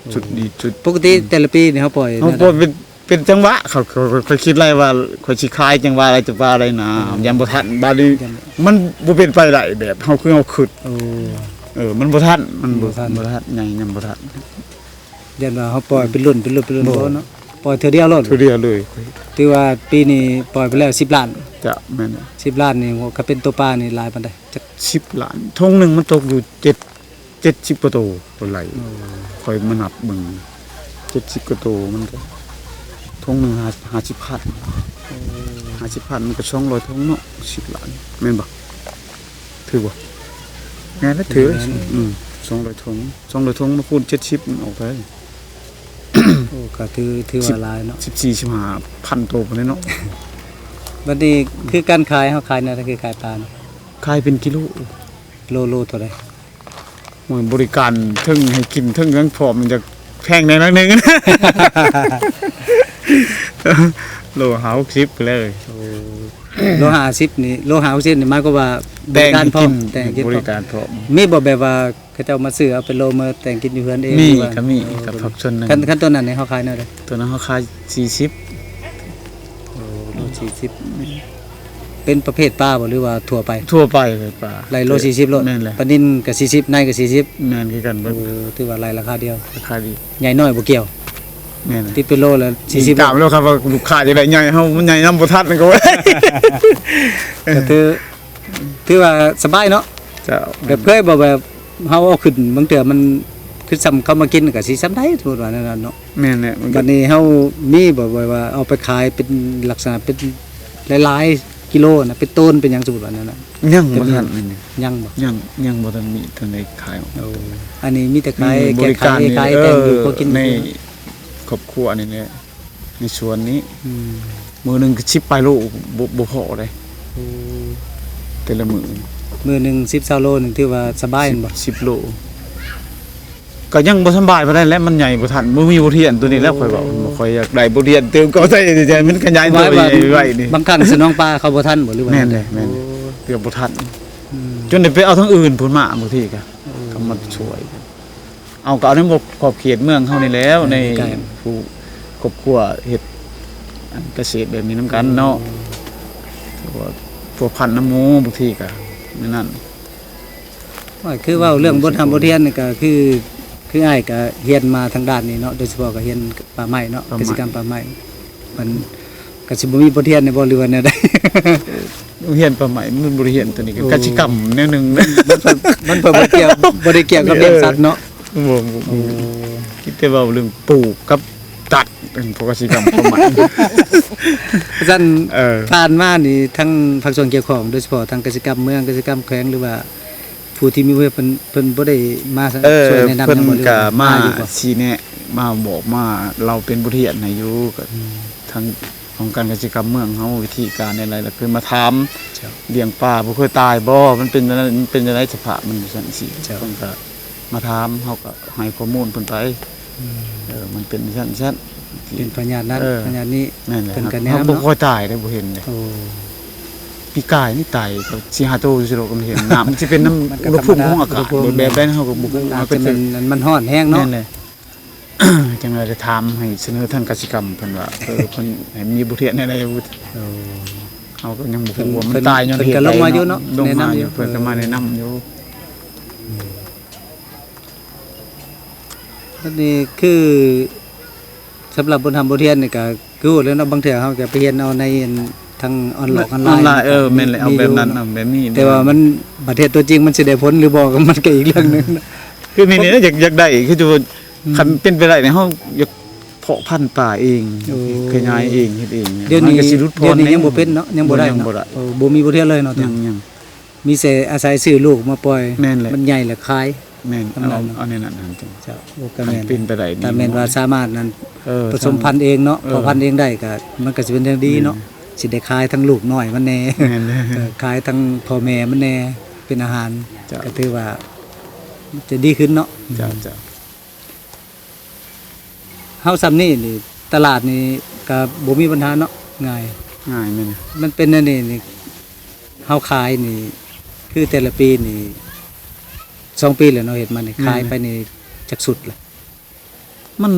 ໂອ້ ຊຸດນີ້ ຊຸດ ປົກກະຕິ ອືມ ແຕ່ລະປີນີ້ເຮົາປ່ອຍ ເຮົາປ່ອຍແນວໃດ? ເປັນ ເປັນຈັງຫວະ ຂ້ອຍ ຂ້ອຍ ຂ້ອຍຄິດໄວ້ວ່າຂ້ອຍຊິຂາຍຈັງຫວະໃດ ຈັງຫວະໃດນະ ອືມ ຢ້ານບໍ່ທັນ ບາດນີ້ ຢ້ານ ມັນບໍ່ເປັນໄປໄດ້ແບບເຮົາ ຄືເຮົາຄິດ ໂອ້ ເອີ ມັນບໍ່ທັນ ມັນບໍ່ ບໍ່ທັນ ບໍ່ທັນ ໃຫຍ່ ຍັງບໍ່ທັນ ຢ້ານວ່າເຮົາປ່ອຍເປັນລຸ້ນ ເປັນລຸ້ນ ເປັນລຸ້ນ ບໍ່ ບໍ່ເນາະ ປ່ອຍເທື່ອດຽວໂລດ ເທື່ອດຽວເລີຍ ຖືວ່າປີນີ້ປ່ອຍໄປແລ້ວສິບລ້ານ ຈະແມ່ນ ສິບລ້ານນີ້ ຄັນເປັນໂຕປານີ້ຫຼາຍປານໃດ? ຈັກສິບລ້ານ ຖົງໜຶ່ງມັນຕົກຢູ່ເຈັດ ເຈັດສິບກວ່າໂຕ ບໍ່ໄລ່ ໂອ້ ຂ້ອຍມານັບເບິ່ງ ເຈັດສິບກວ່າໂຕ ມັນກໍຖົງໜຶ່ງຫ້າ ຫ້າສິບພັນ ໂອ້ ຫ້າສິບພັນ ມັນກໍສອງຮ້ອຍຖົງເນາະ ສິບລ້ານ ແມ່ນບໍ່? ຖືກບໍ່? ແມ່ນແລ້ວ ຖືກ ແມ່ນ ອືມ ສອງຮ້ອຍຖົງ ສອງຮ້ອຍຖົງມາຄູນເຈັດສິບ ມັນອອກເທົ່າໃດ? ໂອ້ ກໍຖື ຖືວ່າຫຼາຍເນາະ ສິບສີ່ ສິບຫ້າພັນໂຕພຸ້ນແຫຼະເນາະ ບັດນີ້ຄືການຂາຍ ເຮົາຂາຍແນວໃດ ຄືຂາຍປານີ້? ຂາຍເປັນກິໂລ ໂລ ໂລເທົ່າໃດ? ໂອ້ຍ ບໍລິການເຖິງໃຫ້ກິນເຖິງຍັງພ້ອມ ມັນຈະແພງແດ່ໜ້ອຍໜຶ່ງ ໂລຫ້າຫົກສິບໄປເລີຍ ໂອ້ ໂລຫ້າສິບນີ້ ໂລຫ້າຫົກສິບນີ້ ໝາຍຄວາມວ່າ ແຕ່ງໃຫ້ກິນ ບໍລິການພ້ອມ ແຕ່ງໃຫ້ກິນ ບໍລິການພ້ອມ ມີບໍ່ແບບວ່າ ເຂົາເຈົ້າມາຊື້ເອົາໄປໂລມາແຕ່ງກິນຢູ່ເຮືອນເອງ ມີ ຫຼືວ່າ ກໍມີ ໂອ້ ກໍພັກສ່ວນໜຶ່ງ ຄັນ ຄັນໂຕນັ້ນນີ້ເຮົາຂາຍແນວໃດ? ໂຕນັ້ນເຮົາຂາຍສີ່ສິບ ໂອ້ ໂລສີ່ສິບ ແມ່ນ ເປັນປະເພດປາບໍ່ ຫຼືວ່າທົ່ວໄປ? ທົ່ວໄປ ປາ ໄລ່ໂລສີ່ສິບໂລດ ແມ່ນແຫຼະ ປານິນກໍສີ່ສິບ ໄນກໍສີ່ສິບ ແມ່ນຄືກັນເບິດ ໂອ້ ຖືວ່າໄລ່ລາຄາດຽວ ລາຄາດີ ໃຫຍ່ນ້ອຍບໍ່ກ່ຽວ ແມ່ນ ຕິດເປັນໂລລະສີ່ສິບ ຕາມໂລ ຄັນວ່າລູກຄ້າຢາກໄດ້ໃຫຍ່ ເຮົາມັນໃຫຍ່ນຳບໍ່ທັນກໍ ກໍຖື ຖືວ່າສະບາຍເນາະ ເຈົ້າ ແບບເຄີຍບໍ່ ແບບເຮົາເອົາຂຶ້ນ ບາງເທື່ອມັນຄືສ່ຳເຂົາມາກິນກໍຊິສ່ຳໃດ ສົມມຸດວ່າແນວນັ້ນເນາະ ແມ່ນແຫຼະ ບັດນີ້ເຮົາມີບໍ່ ແບບວ່າເອົາໄປຂາຍເປັນລັກສະນະເປັນຫຼາຍໆກິໂລນະ ເປັນໂຕນເປັນຫຍັງ ສົມມຸດວ່າແນວນັ້ນ ຍັງບໍ່ທັນ ຍັງບໍ່ ຍັງ ຍັງບໍ່ທັນມີ ທັນໄດ້ຂາຍອອກ ໂອ້ ອັນນີ້ມີແຕ່ຂາຍ ມີບໍລິການ ແກະຂາຍ ນີ້ ຂາຍແຕ່ງຢູ່ ເອີ ພໍກິນ ໃນຄອບຄົວນີ້ແຫຼະ ໃນສວນນີ້ ອືມ ມື້ໜຶ່ງກໍສິບປາຍໂລ ບໍ່ ບໍ່ພໍເດ້ ໂອ້ ແຕ່ລະມື້ ມື້ໜຶ່ງສິບ ຊາວໂລນີ້ ຖືວ່າສະບາຍແມ່ນບໍ່? ສິບ ສິບໂລ ກໍຍັງບໍ່ສຳບາຍປານໃດແຫຼະ ມັນໃຫຍ່ບໍ່ທັນ ບໍ່ມີບົດຮຽນໂຕນີ້ແຫຼະ ໂອ້ ຂ້ອຍວ່າ ຂ້ອຍຢາກໄດ້ບົດຮຽນຕື່ມເກົ່າໃສ່ ໃຫ້ມັນຂະຫຍາຍໂຕໃຫຍ່ໄວໆນີ້ ບາງຄັ້ງສະໜອງປາເຂົາບໍ່ທັນບໍ່ ຫຼືວ່າ ແມ່ນແຫຼະ ແມ່ນ ໂອ້ ເກືອບບໍ່ທັນ ອືມ ຈົນໄດ້ໄປເອົາທາງອື່ນພຸ້ນມາ ບາງທີກໍ ໂອ້ ເຂົາມາຊ່ວຍ ເອົາ ກໍເອົາໃນຂອບເຂດເມືອງເຮົານີ້ແຫຼ້ວ ໃນຜູ້ຄອບຄົວເຮັດອັນກະເສດແບບນີ້ນຳກັນເນາະ ໂອ້ ພົວພັນນຳໝູ່ ບາງທີກໍແນວນັ້ນ ໂອ້ຍ ຄືເວົ້າເລື່ອງບົດຮ່ຳບົດຮຽນນີ້ກໍຄື ຄືອ້າຍກໍຮຽນມາທາງດ້ານນີ້ເນາະ ໂດຍສະເພາະກໍຮຽນປ່າໄມ້ເນາະ ປ່າໄມ້ ກະສິກຳປ່າໄມ້ ມັນ ກໍຊິບໍ່ມີບົດຮຽນແດ່ບໍ່ ຫຼືວ່າແນວໃດ? ໂຮງຮຽນປ່າໄມ້ມັນບໍ່ໄດ້ຮຽນຕົວນີ້ ໂອ້ ກໍກະສິກຳແນວໜຶ່ງ ມັນ ມັນ ມັນບໍ່ໄດ້ກ່ຽວ ບໍ່ໄດ້ກ່ຽວກັບລ້ຽງສັດເນາະ ບໍ່ ບໍ່ ໂອ້ ມີແຕ່ເວົ້າເລື່ອງປູກກັບຕັດ ເປັນພວກກະສິກຳປ່າໄມ້ ຊັ້ນ ເອີ ຜ່ານມານີ້ ທາງພາກສ່ວນກ່ຽວຂ້ອງ ໂດຍສະເພາະທາງກະສິກຳເມືອງ ກະສິກຳແຂວງ ຫຼືວ່າ ຜູ້ທີ່ມີ ເພິ່ນ ເພິ່ນບໍ່ໄດ້ມາ ເອີ ຊ່ວຍແນະນຳ ເພິ່ນກໍມາຊີ້ແນະ ມາບອກ ມາເລົ່າເປັນບົດຮຽນໃຫ້ຢູ່ ກໍ ອືມ ທາງ ຂອງການກະສິກຳເມືອງເຮົາ ວິທີການແນວໃດ ແລ້ວເຄີຍມາຖາມ ເຈົ້າ ລ້ຽງປາບໍ່ເຄີຍຕາຍບໍ່ ມັນເປັນຈັ່ງໃດ ມັນເປັນຈັ່ງໃດສະພາບມັນ ວ່າຊັ້ນຊີ້ ເຈົ້າ ເພິ່ນກໍມາຖາມ ເຮົາກໍໃຫ້ຂໍ້ມູນເພິ່ນໄປ ອືມ ເອີ ມັນເປັນຈັ່ງຊັ້ນ ເປັນພະຍາດນັ້ນ ເອີ ພະຍາດນີ້ ແມ່ນແຫຼະ ເພິ່ນກໍແນະນຳ ເຮົາບໍ່ຄ່ອຍຕາຍເດ້ ບໍ່ເຫັນເດ້ ໂອ້ ປີກາຍນີ້ຕາຍກໍສີ່ຫ້າໂຕຊື່ໆດອກ ກໍເຫັນ ນ້ຳມັນຊິເປັນນຳ ມັນກໍ ອຸນຫະພູມຂອງອາກາດ ທຳມະດາ ແບບໃດເຮົາກໍບໍ່ຮູ້ ມັນອາດຈະແມ່ນ ມັນຮ້ອນແຮງເນາະ ແມ່ນແຫຼະ ຈັ່ງໃດໄດ້ຖາມໃຫ້ສະເໜີທາງກະສິກຳເພິ່ນວ່າ ເອີ ເພິ່ນໃຫ້ມີບົດຮຽນແນວໃດ ເອີ ເຮົາກໍຍັງບໍ່ຮູ້ວ່າມັນຕາຍຍ້ອນເຫດໃດເນາະ ເພິ່ນກໍລົງມາຢູ່ເນາະ ລົງມາຢູ່ ແນະນຳຢູ່ ເພິ່ນກໍມາແນະນຳຢູ່ ເອີ ອືມ ອັນນີ້ຄື ສຳລັບບົດຮ່ຳບົດຮຽນນີ້ກໍຄືຮູ້ແລ້ວເນາະ ບາງເທື່ອເຮົາກໍໄປຮຽນເອົາໃນອັນທາງອອນລອກອອນລາຍ ອອນລາຍ ເອີ ແມ່ນແຫຼະ ເອົາແບບນັ້ນ ມີຢູ່ເນາະ ເອົາແບບນີ້ ແຕ່ວ່າມັນ ບັດເຮັດຕົວຈິງມັນຊິໄດ້ຜົນຫຼືບໍ່ ກໍມັນກໍອີກເລື່ອງໜຶ່ງ ຄືນີ້ນີ້ນະ ຢາກ ຢາກໄດ້ ຄືຈະວ່າ ອືມ ຄັນເປັນໄປໄດ້ນີ້ ເຮົາຢາກເພາະພັນປາເອງ ໂອ້ ຂະຫຍາຍເອງ ເຮັດເອງ ດຽວນີ້ ມັນກໍຊິຫຼຸດຜ່ອນ ດຽວນີ້ຍັງບໍ່ເປັນເນາະ ຍັງບໍ່ໄດ້ເນາະ ຍັງບໍ່ໄດ້ ໂອ້ ບໍ່ມີບົດຮຽນເລີຍເນາະ ຍັງ ຍັງ ມີແຕ່ອາໄສຊື້ລູກມາປ່ອຍ ແມ່ນແຫຼະ ມັນໃຫຍ່ແລ້ວຂາຍ ແມ່ນ ເອົາ ເອົາແນວນັ້ນ ເຈົ້າ ໂອ້ ກໍແມ່ນ ຄັນເປັນໄປໄດ້ ຖ້າແມ່ນວ່າສາມາດນັ້ນ ເອີ ປະສົມພັນເອງເນາະ ເອີ ເພາະພັນເອງໄດ້ກໍ ມັນກໍຊິເປັນເລື່ອງດີເນາະ ແມ່ນ ຊິໄດ້ຂາຍທັງລູກນ້ອຍມັນແດ່ ແມ່ນ ເອີ ຂາຍທັງພໍ່ແມ່ມັນແດ່ ເປັນອາຫານ ເຈົ້າ ກໍຖືວ່າຈະດີຂຶ້ນເນາະ ເຈົ້າ ເຈົ້າ ເຮົາຊ່ຳນີ້ນີ້ ຕະຫຼາດນີ້ກໍບໍ່ມີບັນຫາເນາະ ງ່າຍ ງ່າຍແມ່ນ ມັນເປັນແນວນີ້ນີ້ ເຮົາຂາຍນີ້ ຄືແຕ່ລະປີນີ້ ສອງປີແລ້ວເນາະ ເຮັດມານີ້ ແມ່ນ ຂາຍໄປນີ້ຈັກຊຸດລະ? ມັນ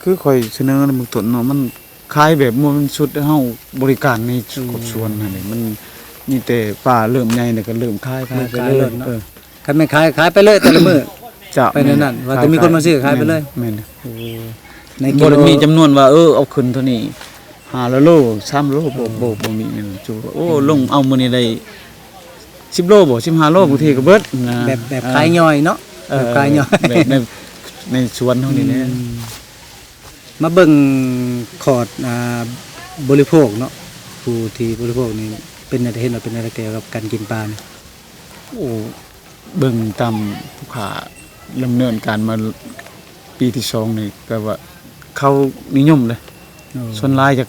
ຄືຂ້ອຍສະເໜີໃນເບື້ອງຕົ້ນເນາະ ມັນຂາຍແບບບໍ່ແມ່ນຊຸດ ເຮົາບໍລິການໃນ ໂອ້ ຂອບສວນຫັ້ນແຫຼະ ມັນມີແຕ່ປາເລີ່ມໃຫຍ່ແລ້ວກໍເລີ່ມຂາຍ ຂາຍໄປເລີຍ ເອີ ຄັນແມ່ນຂາຍ ຂາຍໄປເລີຍແຕ່ລະມື້ ເຈົ້າ ໄປແນວນັ້ນ ແມ່ນ ວ່າແຕ່ມີຄົນມາຊື້ຂາຍໄປເລີຍ ແມ່ນ ໂອ້ ໃນກິໂລ ບໍ່ໄດ້ມີຈຳນວນວ່າ ເອີ ເອົາຂຶ້ນເທົ່ານີ້ ຫ້າໂລ ສາມໂລ ບໍ່ ບໍ່ ບໍ່ມີແມ່ນ ໂອ້ ລົງເອົາມື້ນີ້ໄດ້ສິບໂລບໍ່ ສິບຫ້າໂລ ບາງທີກໍເບິດນະ ແບບ ແບບຂາຍຍ່ອຍເນາະ ເອີ ແບບຂາຍຍ່ອຍ ແບບໃນ ໃນສວນເຮົານີ້ແຫຼະ ອືມ ມາເບິ່ງຂອດ ອ່າ ບໍລິໂພກເນາະ ຜູ້ທີ່ບໍລິໂພກນີ້ເປັນແນວໃດ ເຫັນວ່າເປັນແນວໃດກ່ຽວກັບການກິນປານີ້? ໂອ້ ເບິ່ງຕາມຜູ້ຄ້າດຳເນີນການມາປີທີສອງນີ້ ແບບວ່າເຂົານິຍົມເດ້ ໂອ້ ສ່ວນຫຼາຍຈະ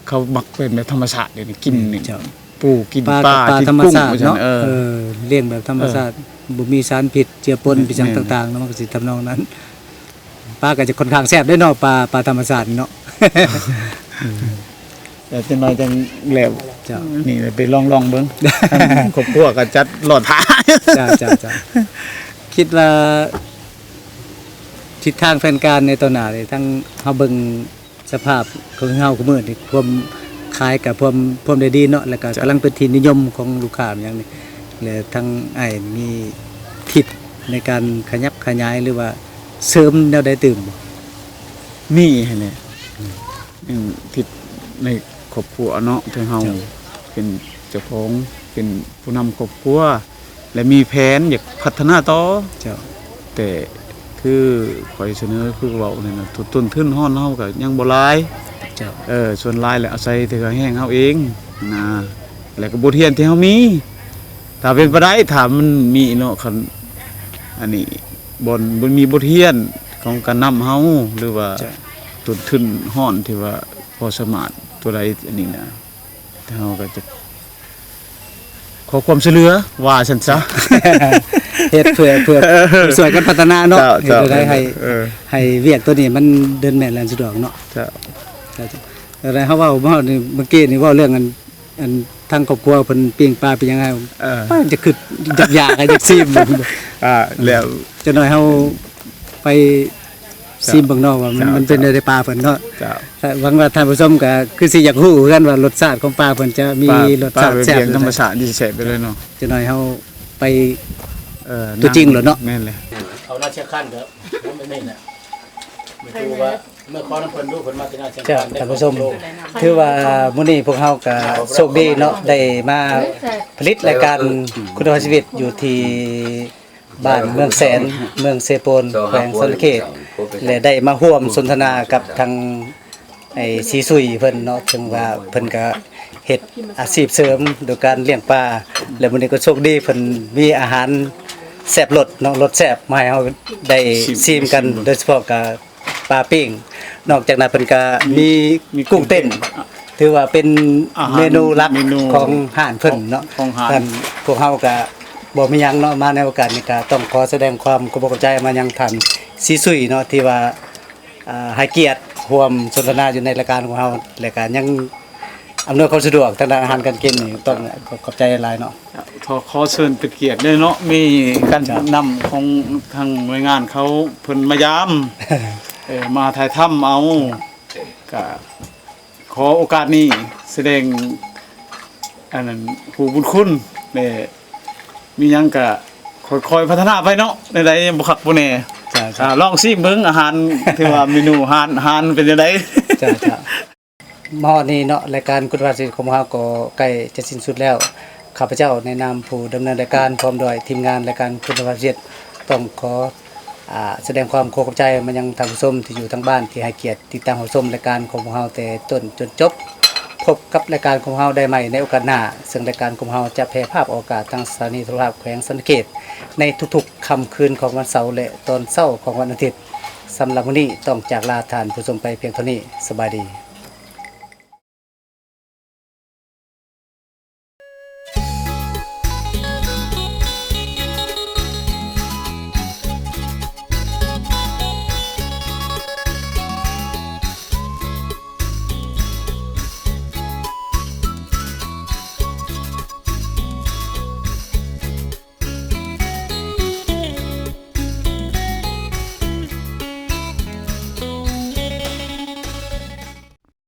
ເຂົາມັກເປັນແບບທຳມະຊາດ ດຽວນີ້ກິນ ແມ່ນ ນີ້ ເຈົ້າ ປູກິນປາ ປາ ກິນກຸ້ງ ປາທຳມະຊາດເນາະ ເອີ ລ້ຽງແບບທຳມະຊາດ ເອີ ບໍ່ມີສານພິດເຈືອປົນ ແມ່ນ ອີ່ຫຍັງຕ່າງໆເນາະ ມັນກໍຊິທຳນອງນັ້ນ ປາກໍຈະຄ່ອນຂ້າງແຊບເດ້ເນາະ ປາ ປາທຳມະຊາດເນາະ ແຕ່ຈັກໜ່ອຍຈັ່ງແລ້ວ ເຈົ້າ ນີ້ໄປລອງໆເບິ່ງ ທາງຄອບຄົວກໍຈັດຫຼອດຖ້າ ເຈົ້າ ເຈົ້າ ເຈົ້າ ຄິດວ່າທິດທາງແຜນການໃນຕໍ່ໜ້ານີ້ ທັງເຮົາເບິ່ງ ສະພາບຂອງເຮົາຄູ່ມື້ນີ້ ຄວາມຂາຍກັບຄວາມ ຄວາມໄດ້ດີເນາະ ແລ້ວກໍ ເຈົ້າ ກຳລັງເປັນທີ່ນິຍົມຂອງລູກຄ້າຫຍັງນີ້ ແລະ ທາງອ້າຍມີທິດໃນການຂະຫຍັບຂະຫຍາຍ ຫຼືວ່າເສີມແນວໃດຕື່ມບໍ່? ມີຫັ້ນແຫຼະ ອືມ ອືມ ທິດໃນຄອບຄົວເນາະ ທີ່ເຮົາ ເຈົ້າ ເປັນເຈົ້າຂອງ ເປັນຜູ້ນຳຄອບຄົວ ແລະ ມີແຜນຢາກພັດທະນາຕໍ່ ເຈົ້າ ແຕ່ຄືຂ້ອຍສະເໜີ ຄືເວົ້ານັ້ນນະ ຕົ້ນທຶນຮອນເຮົາກໍຍັງບໍ່ຫຼາຍ ເຈົ້າ ເອີ ສ່ວນຫຼາຍແລ້ວອາໄສແຕ່ເຫື່ອແຮງເຮົາເອງນະ ແລ້ວກໍບົດຮຽນທີ່ເຮົາມີ ຖ້າເປັນໄປໄດ້ ຖ້າມັນມີເນາະ ຄັນອັນນີ້ ບ່ອນ ບໍ່ມີບົດຮຽນຂອງການນຳເຮົາ ຫຼືວ່າ ເຈົ້າ ຕົ້ນທຶນຮອນທີ່ວ່າພໍສາມາດຕົວໃດອັນນີ້ນະ ເຮົາກໍຈະຂໍຄວາມຊ່ວຍເຫຼືອ ວ່າຊັ້ນຊະ ເຮັດເພື່ອ ເພື່ອຊ່ວຍກັນພັດທະນາເນາະ ເຈົ້າ ເຮັດໃດໃຫ້ ເຈົ້າ ເອີ ໃຫ້ວຽກຕົວນີ້ມັນເດີນແມ່ນແລ່ນສະດວກເນາະ ເຈົ້າ ເຈົ້າ ເຈົ້າ ແລ້ວເຮົາເວົ້າມາຮອດນີ້ ເມື່ອກີ້ນີ້ເວົ້າເລື່ອງອັນ ອັນທາງຄອບຄົວເພິ່ນປີ້ງປາເປັນຫຍັງ ເອີ ປາຈະຄຶດຢາກຢາກ ຢາກຊີມ ອ່າ ແລ້ວ ຈັກໜ້ອຍເຮົາໄປ ເຈົ້າ ຊີມເບິ່ງເນາະວ່າມັນ ເຈົ້າ ມັນເປັນແນວໃດປາເພິ່ນເນາະ ເຈົ້າ ແລະ ຫວັງວ່າທ່ານຜູ້ຊົມກໍຄືຊິຢາກຮູ້ຄືກັນວ່າລົດຊາດຂອງປາເພິ່ນຈະມີ ປາ ລົດຊາດແຊບ ປາແບບລ້ຽງທຳມະຊາດນີ້ແຊບໄປເລີຍເນາະ ຈັກໜ້ອຍເຮົາໄປ ເອີ ຕົວຈິງໂລດເນາະ ແມ່ນແຫຼະ ເອົາໜ້າຊຽງຄານເດີ ມັນເປັນນີ້ແຫຼະ ແມ່ນຄືວ່າ ເມື່ອຂໍນຳເພິ່ນດູ ເພິ່ນມາແຕ່ນາຊຽງຄານ ເຈົ້າ ທ່ານຜູ້ຊົມ ຖືວ່າມື້ນີ້ພວກເຮົາກໍໂຊກດີເນາະ ໄດ້ມາຜະລິດລາຍການຄຸນນະພາບຊີວິດຢູ່ທີ່ບ້ານເມືອງແສນ ເມືອງເຊໂປນ ແຂວງສະຫວັນນະເຂດ ແລະ ໄດ້ມາຮ່ວມສົນທະນາກັບທາງ ໄອ້ ຊີຊຸຍເພິ່ນເນາະ ເຊິ່ງວ່າເພິ່ນກໍເຮັດອາຊີບເສີມໂດຍການລ້ຽງປາ ແລະ ມື້ນີ້ກໍໂຊກດີເພິ່ນມີອາຫານແຊບລົດເນາະ ລົດແຊບມາໃຫ້ເຮົາໄດ້ຊີມກັນ ໂດຍສະເພາະກໍ ປາປີ້ງ ນອກຈາກນັ້ນເພິ່ນກະມີ ມີ ມີກຸ້ງເຕັ້ນ ກຸ້ງເຕັ້ນ ຖືວ່າເປັນອາຫານເມນູຫຼັກ ເມນູ ຂອງຮ້ານເພິ່ນເນາະ ຂອງຮ້ານ ທ່ານ ພວກເຮົາກະບໍ່ມີຫຍັງເນາະ ມາໃນໂອກາດນີ້ກະຕ້ອງຂໍສະແດງຄວາມຂອບອົກຂອບໃຈມາຍັງທ່ານສີຊຸຍເນາະ ທີ່ວ່າ ອ່າ ໃຫ້ກຽດຮ່ວມສົນທະນາຢູ່ໃນລາຍການຂອງເຮົາ ແລະກະຍັງອຳນວຍຄວາມສະດວກທາງດ້ານອາຫານການກິນນີ້ ຕ້ອງຂອບໃຈຫຼາຍເນາະ. ຂໍ ຂໍເຊີນເປັນກຽດເດ້ເນາະ ມີການ ເຈົ້າ ນຳຂອງທາງໜ່ວຍງານເຂົາເພິ່ນມາຢາມ ເອີ ມາຖ່າຍທຳເອົາ ກະ ຂໍໂອກາດນີ້ສະແດງ ອັນນັ້ນ ຜູ້ບຸນຄຸນ ແລະ ມີຫຍັງກະຄ່ອຍໆພັດທະນາໄປເນາະ ແນວໃດຍັງບໍ່ຄັກບໍ່ແນ່ ເຈົ້າໆ ອ່າ ລອງຊີມເບິ່ງອາຫານ ຖືວ່າເມນູຮ້ານ ຮ້ານເປັນຈັ່ງໃດ ເຈົ້າໆ. ມາຮອດນີ້ເນາະ ລາຍການຄຸນນະພາບຊີວິດຂອງພວກເຮົາກໍໃກ້ຈະສິ້ນສຸດແລ້ວ. ຂ້າພະເຈົ້າໃນນາມຜູ້ດຳເນີນລາຍການ ພ້ອມດ້ວຍທີມງານລາຍການຄຸນນະພາບຊີວິດ ຕ້ອງຂໍ ອາ ສະແດງຄວາມຂອບໃຈມາຍັງທ່ານຜູ້ຊົມທີ່ຢູ່ທາງບ້ານ ທີ່ໃຫ້ກຽດຕິດຕາມຮັບຊົມລາຍການຂອງພວກເຮົາແຕ່ຕົ້ນຈົນຈົບ. ພົບກັບລາຍການຂອງເຮົາໄດ້ໃໝ່ໃນໂອກາດໜ້າ, ເຊິ່ງລາຍການຂອງເຮົາຈະແຜ່ພາບອອກອາກາດທາງສະຖານີໂທລະພາບແຂວງສະຫວັນນະເຂດ ໃນທຸກໆຄ່ຳຄືນຂອງວັນເສົາ ແລະ ຕອນເຊົ້າຂອງວັນອາທິດ. ສຳລັບມື້ນີ້ຕ້ອງຈາກລາທ່ານຜູ້ຊົມໄປພຽງເທົ່ານີ້. ສະບາຍດີ.